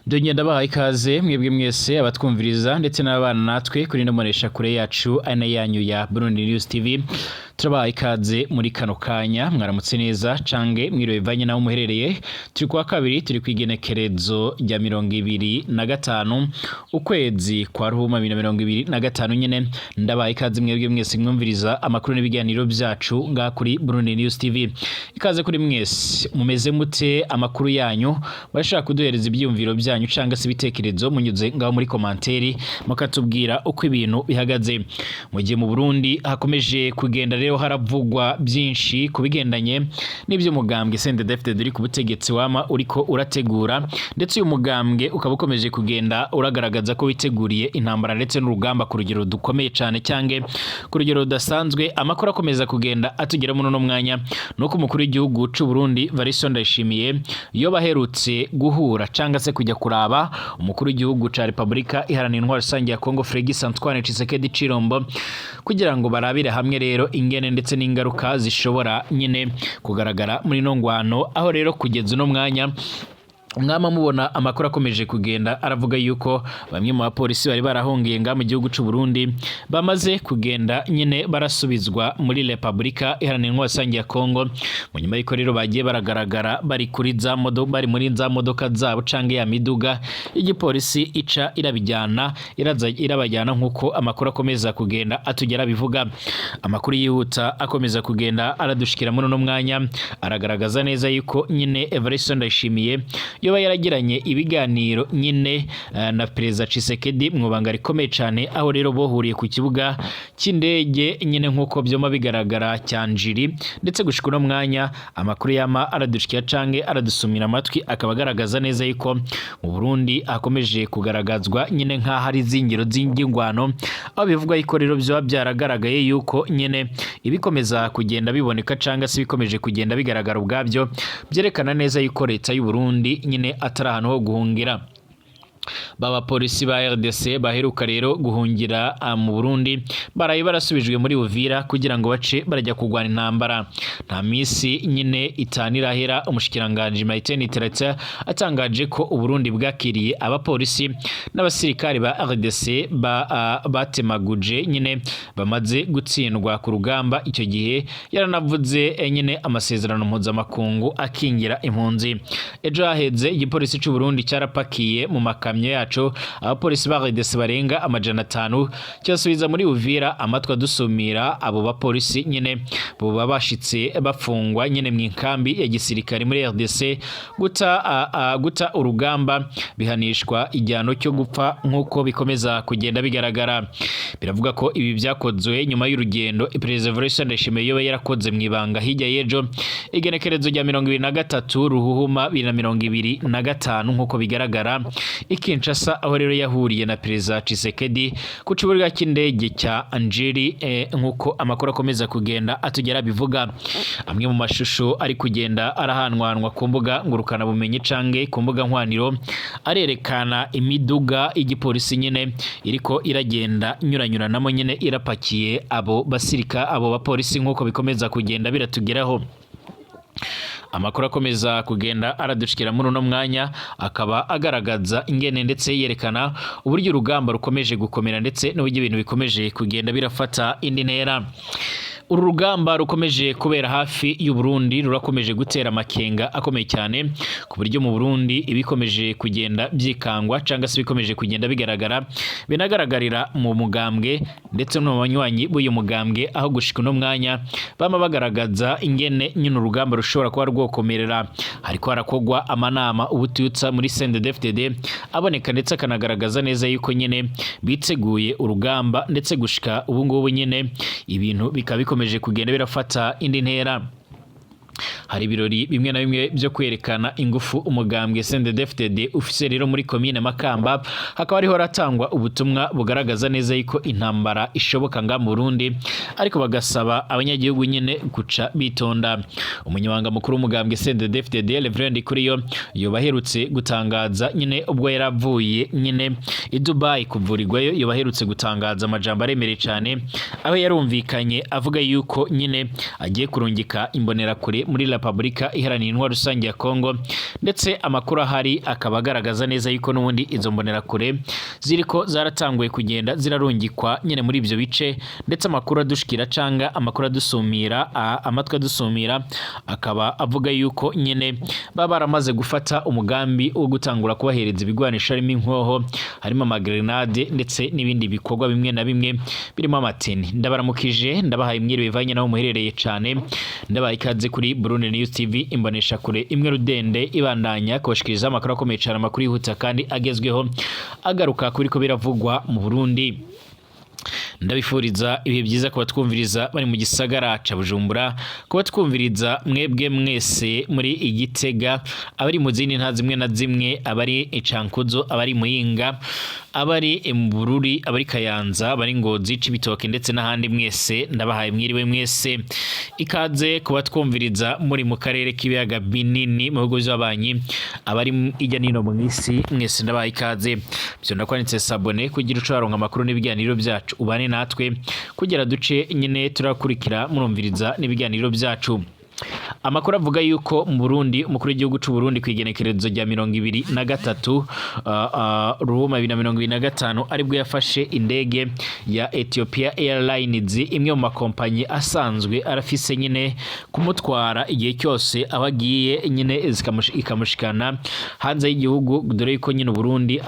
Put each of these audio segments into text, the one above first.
Ndongera ndabahaye ikaze mwebwe mwese abatwumviriza ndetse n'abana natwe kuri ino kure yacu ari na yanyu ya Burundi News TV. Turabahaye ikaze muri kano kanya, mwaramutse neza cange mwiriwe bivanye naho muherereye. Turi kuwa kabiri, turi kw'igenekerezo rya 25 ukwezi kwa Ruhuma 2025 nyene. Ndabahaye ikaze mwebwe mwese mwumviriza amakuru n'ibiganiro vyacu ngaha kuri Burundi News TV. Ikaze kuri mwese, mumeze mute? Amakuru yanyu, barashaka kuduhereza ivyiyumviro byanyu cyangwa se ibitekerezo munyuze ngaho muri commentaire, mukatubwira uko ibintu bihagaze. Mu gihe mu Burundi hakomeje kugenda rero haravugwa byinshi ku bigendanye n'iby'umugambwe CNDD-FDD uri ku butegetsi wama uriko urategura, ndetse uyu mugambwe ukaba ukomeje kugenda uragaragaza ko witeguriye intambara ndetse n'urugamba ku rugero dukomeye cyane cyange ku rugero rudasanzwe. Amakuru akomeza kugenda atugera muri uno mwanya nuko umukuru w'igihugu c'u Burundi Evariste Ndayishimiye iyo baherutse guhura cyangwa se kujya kuraba umukuru w'igihugu ca Repubulika Iharanira Intwaro Rusange ya Kongo Félix Antoine Tshisekedi Tshilombo, kugira ngo barabire hamwe rero ingene ndetse n'ingaruka zishobora nyine kugaragara muri ino ngwano. Aho rero kugeza uno mwanya mwama mubona amakuru akomeje kugenda aravuga yuko bamwe mu bapolisi bari barahungiye nga mu gihugu c'u Burundi bamaze kugenda nyine barasubizwa muri Repubulika Iharanira Intwaro Rusange ya Kongo, mu nyuma y'uko rero bagiye baragaragara bari kuri za modo bari muri za modoka zabo canke ya miduga igipolisi ica irabijyana, iraza irabajyana, nk'uko amakuru akomeza kugenda atugera bivuga. Amakuru yihuta akomeza kugenda aradushikira muri uno mwanya aragaragaza neza yuko nyine Evariste Ndayishimiye yoba yaragiranye ibiganiro nyine na Perezida Tshisekedi mu banga rikomeye cyane, aho rero bohuriye ku kibuga cy'indege nyine nk'uko byoma bigaragara cya Njiri. Ndetse gushika uno mwanya amakuru yama aradushikira canke aradusumira amatwi akaba agaragaza neza yuko mu Burundi hakomeje kugaragazwa nyine nk'aho ari izingiro z'ingwano, aho bivugwa yuko rero byoba byaragaragaye yuko nyine ibikomeza kugenda biboneka cyangwa se ibikomeje kugenda bigaragara ubwabyo byerekana neza yuko leta y'u Burundi nyine atari ahantu ho guhungira. B'abapolisi ba RDC baheruka rero guhungira mu Burundi baraye barasubijwe muri Uvira kugira ngo bace barajya kurwana intambara. Nta misi nyine 5 irahera umushikiranganje Martin Niteretse atangaje ko Uburundi bwakiriye abapolisi n'abasirikari ba RDC batemaguje nyine bamaze gutsindwa ku rugamba. Icyo gihe yaranavuze nyine amasezerano mpuzamakungu akingira impunzi. Ejo haheze igipolisi c'u Burundi cyarapakiye mu makamyo yacu abapolisi ba RDC barenga 500 cyasubiza muri Uvira. Amatwi adusumira, abo bapolisi nyine boba bashitse bafungwa nyine mu inkambi ya gisirikare muri RDC. Guta urugamba bihanishwa igihano cyo gupfa, nk'uko bikomeza kugenda bigaragara. Biravuga ko ibi byakozwe nyuma y'urugendo Perezida Evariste Ndayishimiye yoba yarakoze mu ibanga hirya y'ejo, igenekerezo rya 23 Ruhuhuma 2025, nk'uko bigaragara i Kinshasa, aho rero yahuriye na Perezida Tshisekedi ku kibuga cy'indege cya Njiri, nk'uko amakuru akomeza kugenda atugera bivuga. Amwe mu mashusho ari kugenda arahanwanwa ku mbuga ngurukanabumenyi cange ku mbuga nkwaniro arerekana imiduga y'igipolisi nyine iriko iragenda nyuranyuranamo nyine irapakiye abo basirika, abo bapolisi, nk'uko bikomeza kugenda biratugeraho. Amakuru akomeza kugenda aradushikira muri uno mwanya akaba agaragaza ingene ndetse yerekana uburyo urugamba rukomeje gukomera ndetse n'uburyo ibintu bikomeje kugenda birafata indi ntera. Uru rugamba rukomeje kubera hafi y'u Burundi rurakomeje gutera amakenga akomeye cyane, ku buryo mu Burundi ibikomeje kugenda byikangwa cyangwa se bikomeje kugenda bigaragara binagaragarira mu mugambwe ndetse no mu banywanyi b'uyu mugambwe, aho gushika uno mwanya bama bagaragaza ingene nyine urugamba rushobora kuba rwokomerera. Hariko harakogwa amanama ubututsa muri CNDD-FDD aboneka ndetse akanagaragaza neza yuko nyine biteguye urugamba, ndetse gushika ubu ngubu nyine ibintu bikaba bikomeje kugenda birafata indi ntera. Hari ibirori bimwe na bimwe byo kwerekana ingufu umugambwe CNDD-FDD ufise rero muri komine Makamba, hakaba hariho haratangwa ubutumwa bugaragaza neza yuko intambara ishoboka nga mu Burundi, ariko bagasaba abanyagihugu nyine guca bitonda. Umunyamabanga mukuru w'umugambwe CNDD-FDD Reverend Ndikuriyo yoba aherutse gutangaza nyine ubwo yaravuye nyine i Dubai kuvurirwayo, yoba aherutse gutangaza amajambo aremereye cyane, aho yarumvikanye avuga yuko nyine agiye kurungika imbonerakure. imbonerakure muri Repubulika Iharanira Intwaro Rusange ya Kongo, ndetse amakuru ahari akaba agaragaza neza yuko n'ubundi izo mbonerakure ziriko zaratanguye kugenda zirarungikwa nyene muri ivyo bice. Ndetse amakuru adushikira canga amakuru adusumira, amatwi adusumira akaba avuga yuko nyene baba baramaze gufata umugambi wo gutangura kubahereza ibigwanisho, harimo inkoho, harimo amagrenade, ndetse n'ibindi bikorwa bimwe na bimwe birimo amateni. Ndabaramukije, ndabahaye mwiriwe bivanye naho muherereye cane. Ndabahaye ikaze kuri Burundi News TV, imbonesha kure imwe rudende ibandanya kubashikiriza amakuru akomeye cane, amakuru yihuta kandi agezweho, agaruka kuri ko biravugwa mu Burundi. Ndabifuriza ibihe byiza kuba twumviriza bari mu gisagara ca Bujumbura, kuba twumviriza mwebwe mwese muri Igitega, abari mu zindi nta zimwe na zimwe, abari Icankuzo, abari Muyinga, abari mu Bururi, abari Kayanza, abari Ngozi, Cibitoke ndetse n'ahandi mwese, ndabahaye mwiriwe mwese. Ikaze kuba twumviriza muri mu karere k'ibiyaga binini, mu bihugu by'abanyi, abari ijya nino mu isi mwese, ndabahaye ikaze. Byo ndakwanditse s'abonner kugira uco waronka amakuru n'ibiganiro byacu, ubane natwe kugira duce nyine turakurikira murumviriza n'ibiganiro byacu. Amakuru avuga yuko mu Burundi, umukuru w'igihugu c'u Burundi ku igenekerezo rya 23 Ruhuma 2025 aribwo yafashe indege ya Ethiopia Airlines, imwe mu makompanyi asanzwe arafise nyine kumutwara igihe cyose aho agiye nyine ikamushikana hanze y'igihugu, dore yuko nyine Burundi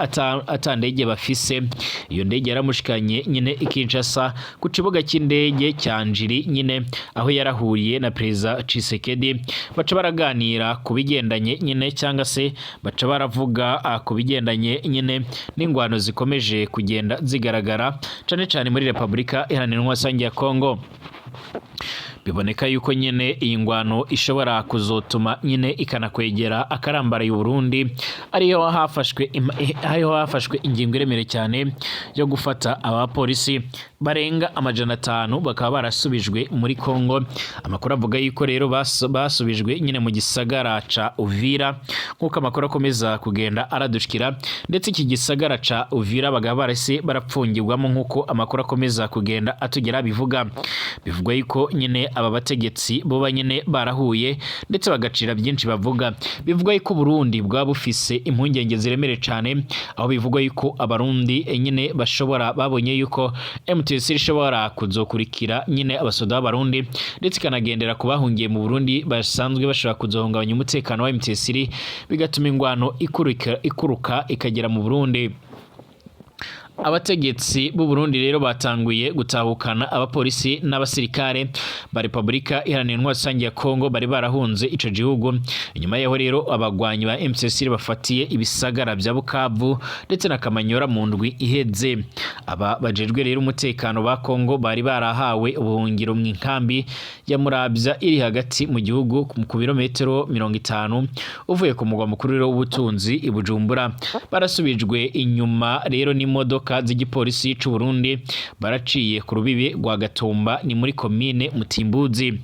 ata ndege bafise. Iyo ndege yaramushikanye nyine i Kinshasa ku kibuga cy'indege cya Njiri nyine, aho yarahuriye na Perezida Tshisekedi, baca baraganira ku bigendanye nyine cyangwa se baca baravuga ku bigendanye nyine n'ingwano zikomeje kugenda zigaragara cane cane muri Repubulika Iharanira Intwaro ya Kongo. Biboneka yuko nyine iyi ngwano ishobora kuzotuma nyine ikanakwegera akarambaraye Burundi, ariho hafashwe ingingo iremereye cyane yo gufata abapolisi barenga 500, bakaba barasubijwe muri Kongo. Amakuru avuga yuko rero basubijwe nyine mu gisagara ca Uvira, nk'uko amakuru akomeza kugenda aradushikira. Ndetse iki gisagara ca Uvira bakaba barase barapfungirwamo, nk'uko amakuru akomeza kugenda atugera bivuga. Bivugwa yuko nyine aba bategetsi bo nyine barahuye ndetse bagacira byinshi bavuga. Bivugwa yuko Burundi bwaba bufise impungenge ziremereye cyane, aho bivugwa yuko Abarundi nyine bashobora babonye yuko M23 ishobora kuzokurikira nyine abasoda b'Abarundi, ndetse ikanagendera ku bahungiye mu Burundi basanzwe bashobora kuzohungabanya umutekano wa M23, bigatuma ingwano ikuruka ikagera mu Burundi. Abategetsi b'u Burundi rero batanguye gutahukana abapolisi n'abasirikare ba Repubulika Iharanira Intwaro Rusange ya Kongo bari barahunze ico gihugu. Inyuma yaho rero abagwanyi ba M23 bafatiye ibisagara vya Bukavu ndetse na Kamanyora mu ndwi iheze. Aba bajejwe rero umutekano ba Kongo bari barahawe ubuhungiro mu inkambi ya Muravya iri hagati mu gihugu, ku birometero 50 uvuye ku mugwa mukuru rero w'ubutunzi i Bujumbura. Barasubijwe inyuma rero n'imodoka z'igipolisi c'u Burundi, baraciye ku rubibi rwa Gatumba, ni muri komine Mutimbuzi.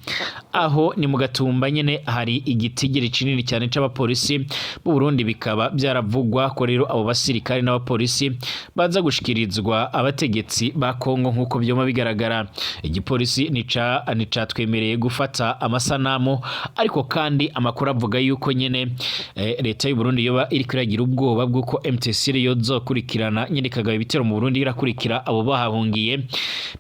Aho ni mu Gatumba nyene hari igitigiri kinini cyane c'abapolisi b'u Burundi. Bikaba byaravugwa ko rero abo basirikare n'abapolisi baza gushikirizwa abategetsi ba Kongo, nk'uko vyoma bigaragara. Igipolisi nicatwemereye gufata amasanamu, ariko kandi amakuru avuga yuko nyene leta y'u Burundi yoba iriko iragira ubwoba bw'uko M23 yozokurikirana nyene ikagaba ibitero mu Burundi, irakurikira abo bahahungiye,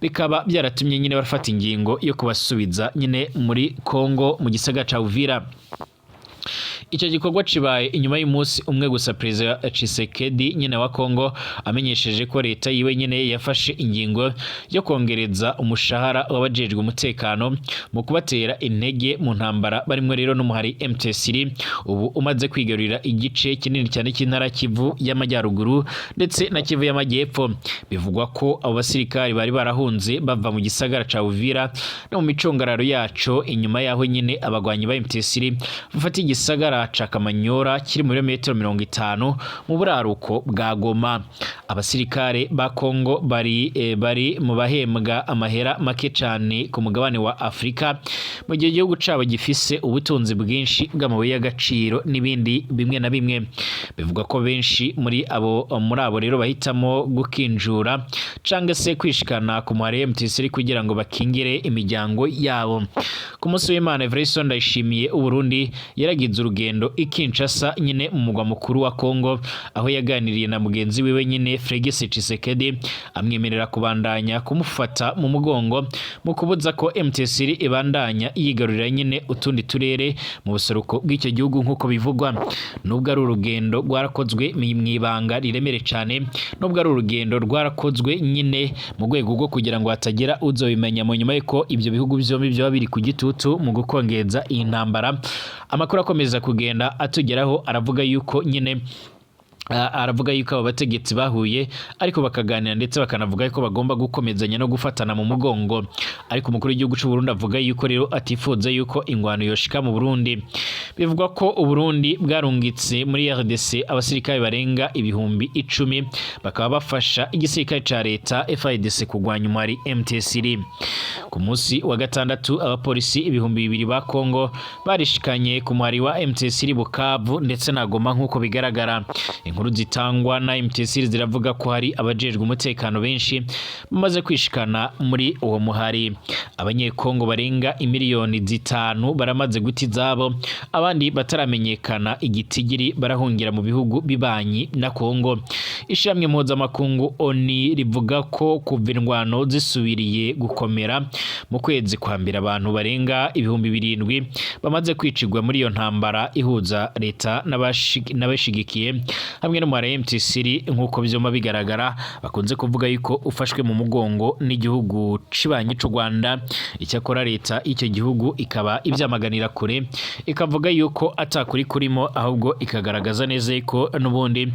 bikaba byaratumye nyine bafata ingingo yo kubasubiza nyine muri Kongo mu gisagara ca Uvira. Icyo gikorwa kibaye inyuma y'umunsi umwe gusa Perezida Tshisekedi nyine wa Kongo amenyesheje ko leta yiwe nyine yafashe ingingo yo kongereza umushahara w'abajejwe umutekano mu kubatera intege mu ntambara barimwo rero n'umuhari M23, ubu umaze kwigarurira igice kinini cyane cy'intara Kivu y'Amajyaruguru ndetse na Kivu y'Amajyepfo. Bivugwa ko abo basirikari bari barahunze bava mu gisagara ca Uvira no mu micungararo yaco, inyuma yaho nyine abagwanyi ba M23 bafata igisagara. gisagara ca Kamanyora kiri mu birometero 50 mu buraruko bwa Goma. Abasirikare ba Kongo bari mu bahembwa amahera make cane ku mugabane wa Afrika, mu gihe igihugu cabo gifise ubutunzi bwinshi bw'amabuye y'agaciro n'ibindi bimwe na bimwe. Bivugwa ko benshi muri abo rero bahitamo gukinjura canke se kwishikana ku muhari M23 kugira ngo bakingire imiryango yabo. Ku munsi w'Imana, Evariste Ndayishimiye Uburundi yaragize urugendo i Kinshasa nyine mu mugwa mukuru wa Kongo, aho yaganiriye na mugenzi wiwe nyine Felix Tshisekedi, amwemerera kubandanya kumufata mu mugongo mu kubuza ko M23 ibandanya yigarurira nyine utundi turere mu buseruko bw'icyo gihugu nk'uko bivugwa. Nubwo ari urugendo rwarakozwe mw'ibanga riremere cane, nubwo ari urugendo rwarakozwe nyine mu rwego rwo kugira ngo hatagira uzobimenya, mu nyuma y'uko ibyo bihugu byombi byaba biri ku gitutu mu gukongeza iyi ntambara, amakuru akomeza kugenda atugeraho aravuga yuko nyine aravuga yuko abo bategetsi bahuye ariko bakaganira, ndetse bakanavuga yuko bagomba gukomezanya no gufatana mu mugongo. Ariko umukuru w'igihugu c'u Burundi avuga yuko rero atifuza yuko ingwano yoshika mu Burundi. Bivugwa ko Uburundi bwarungitse muri RDC abasirikare barenga 10,000, bakaba bafasha igisirikare ca leta FARDC kugwanya umwari M23. Ku munsi wa gatandatu, abapolisi 2000 ba Kongo barishikanye ku muhari wa M23 Bukavu ndetse na Goma nk'uko bigaragara. Inkuru zitangwa na M23 ziravuga ko hari abajejwe umutekano benshi bamaze kwishikana muri uwo muhari. Abanyekongo barenga imiliyoni 5 baramaze guta izabo, abandi bataramenyekana igitigiri barahungira mu bihugu bibanyi na Kongo. Ishirahamwe mpuzamakungu ONU rivuga ko kuva indwano zisubiriye gukomera mu kwezi kwa mbere, abantu barenga 7,000 bamaze kwicirwa muri iyo ntambara ihuza leta n'abashigikiye hamwe n'umuhari M23, nk'uko vyoma bigaragara bakunze kuvuga yuko ufashwe mu mugongo n'igihugu cibanyi c'u Rwanda. Icyakora leta y'icyo gihugu ikaba ivyamaganira kure, ikavuga yuko atakuri kurimo, ahubwo ikagaragaza neza yuko n'ubundi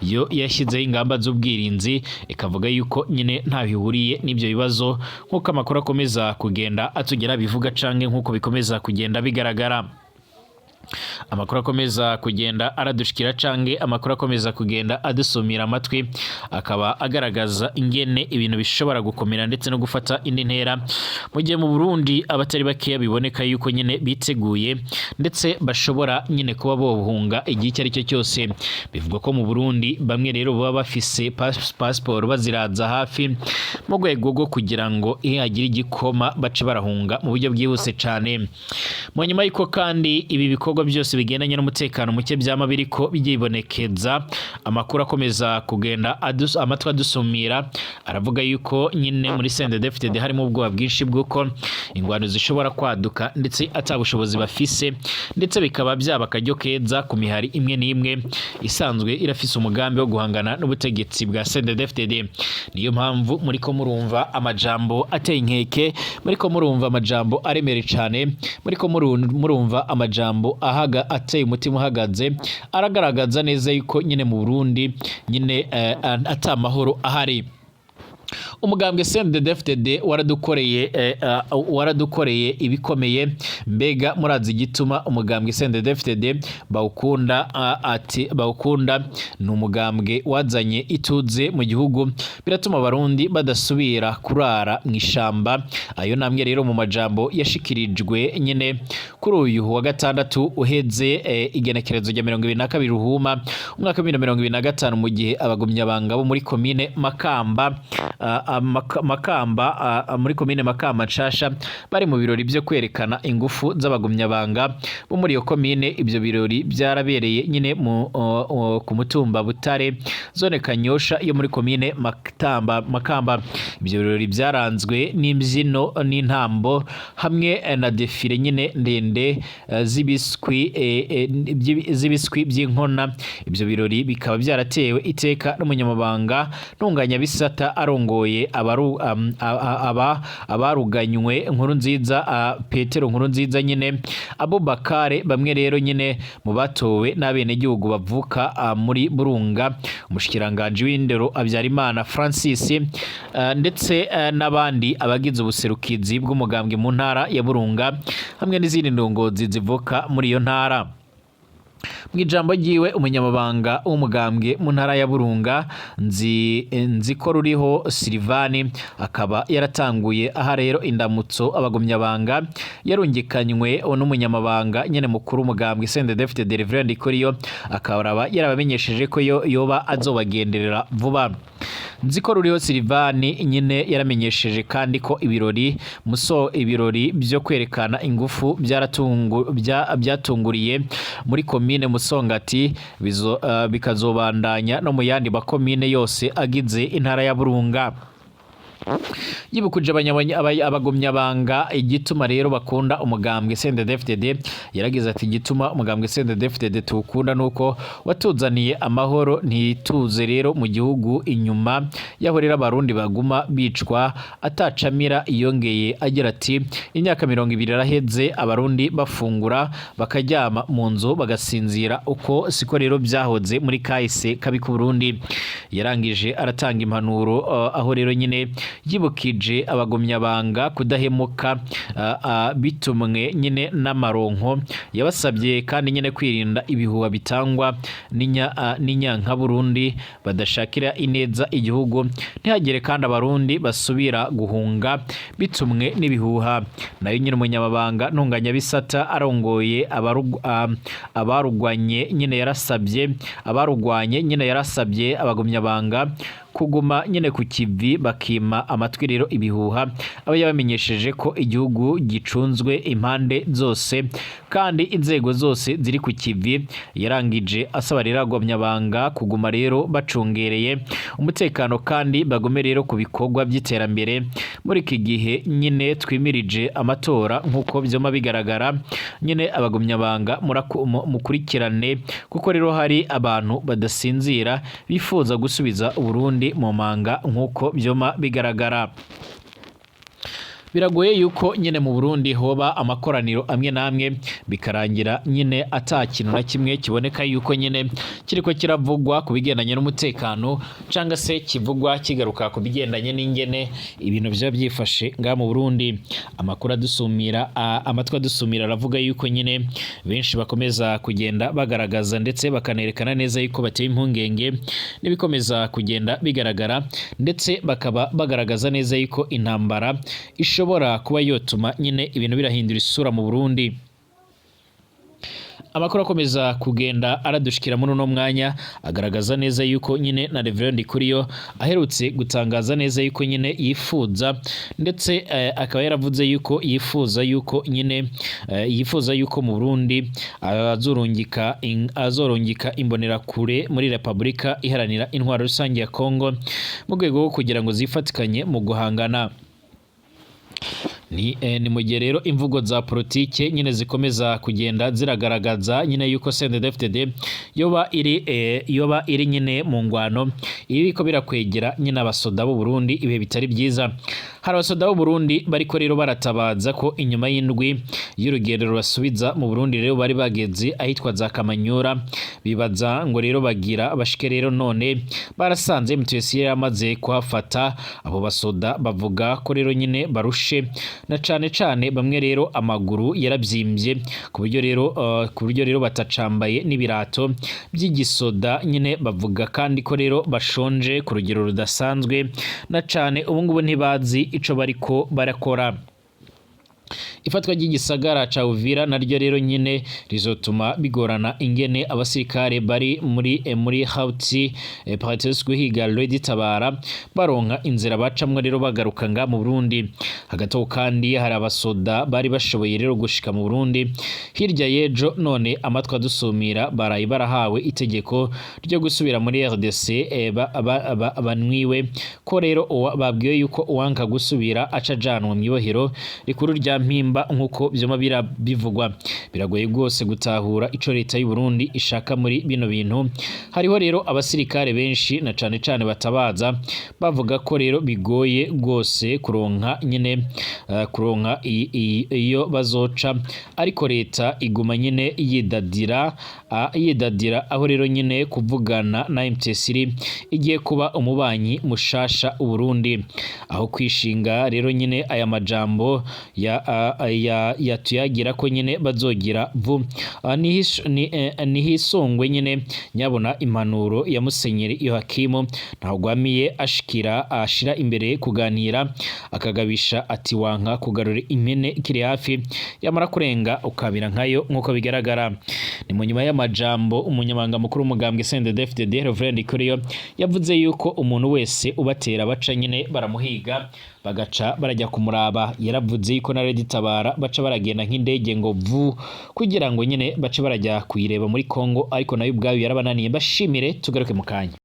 yo yashyizeho ingamba z'ubwirinzi, ikavuga yuko nyine nta bihuriye n'ibyo bibazo, nk'uko amakuru akomeza kugenda atugera bivuga canke nk'uko bikomeza kugenda bigaragara. Amakuru akomeza kugenda aradushikira canke amakuru akomeza kugenda adusumira amatwi akaba agaragaza ingene ibintu bishobora gukomera ndetse no gufata indi ntera, mu gihe mu Burundi abatari bakeya biboneka yuko nyine biteguye ndetse bashobora nyine kuba bohunga igihe icyo ari cyo cyose. Bivugwa ko mu Burundi bamwe rero baba bafise passport baziraza hafi mu rwego rwo kugira ngo iyo hagira igikoma bace barahunga mu buryo bwihuse cane. Mu nyuma y'uko kandi ibi bikorwa byose bigendanye n'umutekano muke byama biriko byibonekeza, amakuru akomeza kugenda amatwi adusumira aravuga yuko nyine muri CNDD-FDD harimo ubwoba bwinshi bw'uko ingwano zishobora kwaduka ndetse ata bushobozi bafise, ndetse bikaba byaba akaryo keza ku mihari imwe n'imwe isanzwe irafise umugambi wo guhangana n'ubutegetsi bwa CNDD-FDD. Niyo mpamvu muriko murumva amajambo ateye inkeke, muriko murumva amajambo aremereye cane, muriko murumva amajambo ahaga ateye umutima uhagaze, aragaragaza neza yuko nyine mu Burundi nyine ata mahoro ahari. Umugambwe CNDD-FDD waradukoreye ibikomeye. Mbega murazi igituma umugambwe CNDD-FDD bawukunda? Ati bawukunda ni umugambwe wazanye ituze mu gihugu, biratuma abarundi badasubira kurara mu ishamba. Ayo namwe rero mu majambo yashikirijwe nyine kuri uyu wa gatandatu uheze, igenekerezo rya 22 Ruhuma umwaka wa 2025, mu gihe abagumyabanga bo muri komine Makamba Makamba muri komine Makamba Nshasha bari mu birori byo kwerekana ingufu z'abagumyabanga bo muri iyo komine. Ibyo birori byarabereye nyine ku mutumba Butare, zone Kanyosha yo muri komine Makamba. Makamba. Ibyo birori byaranzwe n'imbyino n'intambo hamwe na défilé nyine ndende z'ibiswi by'inkona. Ibyo birori bikaba byaratewe iteka n'umunyamabanga ntunganyabisata arongoye abaruganywe Nkurunziza, Petero Nkurunziza nyine Abubakare. Bamwe rero nyine mu batowe n'abenegihugu bavuka muri Burunga, umushikiranganji w'indero Habyarimana Francis, ndetse n'abandi abagize ubuserukizi bw'umugambwe mu ntara ya Burunga hamwe n'izindi ndongozi zivuka muri iyo ntara. Mu ijambo ryiwe, umunyamabanga w'umugambwe mu ntara ya Burunga, nzi ko ruriho Silivani, akaba yaratanguye aha rero indamutso abagumyabanga yarungikanywe n'umunyamabanga nyene mukuru w'umugambwe CNDD-FDD Reverend Ndikuriyo, akaba yarabamenyesheje ko yo yoba azobagenderera vuba. Nzi ko ruriho Silivani nyine yaramenyesheje kandi ko ibirori muso ibirori byo kwerekana ingufu byatunguriye muri komine Musongati, bikazobandanya no mu yandi makomine yose agize intara ya Burunga. Yibukuje abagumyabanga igituma rero bakunda umugambwe CNDD-FDD. Yaragize ati: "Igituma umugambwe CNDD-FDD tuwukunda nuko watuzaniye amahoro, ntituze rero mu gihugu inyuma yaho rero abarundi baguma bicwa atacamira." Yongeye agira ati: "Imyaka 20 iraheze abarundi bafungura, bakaryama mu nzu, bagasinzira. Uko siko rero byahoze muri kahise kabi k'u Burundi." Yarangije aratanga impanuro, aho rero nyine yibukije abagumyabanga kudahemuka bitumwe nyine n'amaronko. Yabasabye kandi nyine kwirinda ibihuha bitangwa n'inyankaburundi badashakira ineza igihugu, ntihagire kandi abarundi basubira guhunga bitumwe n'ibihuha. Nayo nyine umunyamabanga ntunganyabisata arongoye abarugwanye nyine yarasabye abarugwanye nyine yarasabye abagumyabanga kuguma nyine ku kivi, bakima amatwi rero ibihuha. Aba yabamenyesheje ko igihugu gicunzwe impande zose kandi inzego zose ziri ku kivi. Yarangije asaba rero abagumyabanga kuguma rero bacungereye umutekano kandi bagume rero ku bikorwa by'iterambere muri iki gihe nyine twimirije amatora. Nk'uko byoma bigaragara nyine, abagumyabanga mukurikirane, kuko rero hari abantu badasinzira bifuza gusubiza Uburundi mu manga. Nk'uko byoma bigaragara, biragoye yuko nyine mu Burundi hoba amakoraniro amwe n'amwe bikarangira nyine ata kintu na kimwe kiboneka yuko nyine kiriko kiravugwa ku bigendanye n'umutekano, cyangwa se kivugwa kigaruka ku bigendanye n'ingene ibintu byaba byifashe ngaha mu Burundi. Amakuru adusumira, amatwi adusumira aravuga yuko nyine benshi bakomeza kugenda bagaragaza ndetse bakanerekana neza yuko bateye impungenge n'ibikomeza kugenda bigaragara, ndetse bakaba bagaragaza neza yuko intambara ishobora kuba yotuma nyine ibintu birahindura isura mu Burundi. Amakuru akomeza kugenda aradushikira muri uno mwanya agaragaza neza yuko nyine na Reverend Ndikuriyo aherutse gutangaza neza yuko nyine yifuza, ndetse akaba yaravuze yuko yifuza yuko nyine yifuza yuko mu Burundi azorungika imbonerakure muri Repubulika Iharanira Intwaro Rusange ya Kongo mu rwego rwo kugira ngo zifatikanye mu guhangana. Ni mu gihe rero imvugo za politike nyine zikomeza kugenda ziragaragaza nyine yuko CNDD-FDD yoba iri nyine mu ngwano iriko birakwegera nyine abasoda b'u Burundi ibihe bitari byiza. Hari abasoda b'u Burundi bariko rero baratabaza ko inyuma y'indwi y'urugendo rubasubiza mu Burundi rero bari bageze ahitwa za Kamanyura, bibaza ngo rero bagira bashike rero, none barasanze M23 yaramaze kuhafata. Abo basoda bavuga ko rero nyine barushe, na cane cane bamwe rero amaguru yaravyimbye, ku buryo rero batacambaye n'ibirato by'igisoda nyine. Bavuga kandi ko rero bashonje ku rugero rudasanzwe, na cane ubu ngubu ntibazi ico bariko barakora. Ifatwa ry'igisagara ca Uvira naryo rero nyine rizotuma bigorana ingene abasirikare bari muri Hauti Patriots guhiga Lady Tabara baronka inzira bacamwo rero bagaruka nga mu Burundi. Hagati aho kandi hari abasoda bari bashoboye rero gushika mu Burundi hirya y'ejo, none amatwi adusumira baraye barahawe itegeko ryo gusubira muri RDC, banwiwe ko rero babwiwe yuko uwanka gusubira aca ajanwa mw'ibohero rikuru rya Mpimba, nk'uko vyoma bivugwa. Biragoye rwose gutahura ico leta y'u Burundi ishaka muri bino bintu. Hariho rero abasirikare benshi na cane cane batabaza bavuga ko rero bigoye rwose kuronka nyine kuronka iyo bazoca, ariko leta iguma nyine yidadira, aho rero nyine kuvugana na M23 igiye kuba umubanyi mushasha u Burundi, aho kwishinga rero nyine aya majambo ya Yatuyagira ko nyine bazogira vu. Nihisungwe nyine nyabona impanuro ya Musenyeri Yohakimu Ntawugwamiye, ashikira ashira imbere kuganira, akagabisha ati: "Wanka kugarura impene ikiri hafi, yamara kurenga ukabira nkayo." Nk'uko bigaragara, ni mu nyuma y'amajambo umunyamabanga mukuru w'umugambwe CNDD-FDD Reverend Ndikuriyo yavuze yuko umuntu wese ubatera baca nyine baramuhiga, bagaca barajya kumuraba. Yaravuze yuko na RED Tabara baca baragenda nk'indege ngo vu, kugira ngo nyine bace barajya kuyireba muri Kongo, ariko nayo ubwayo yarabananiye. Bashimire, tugaruke mu kanya.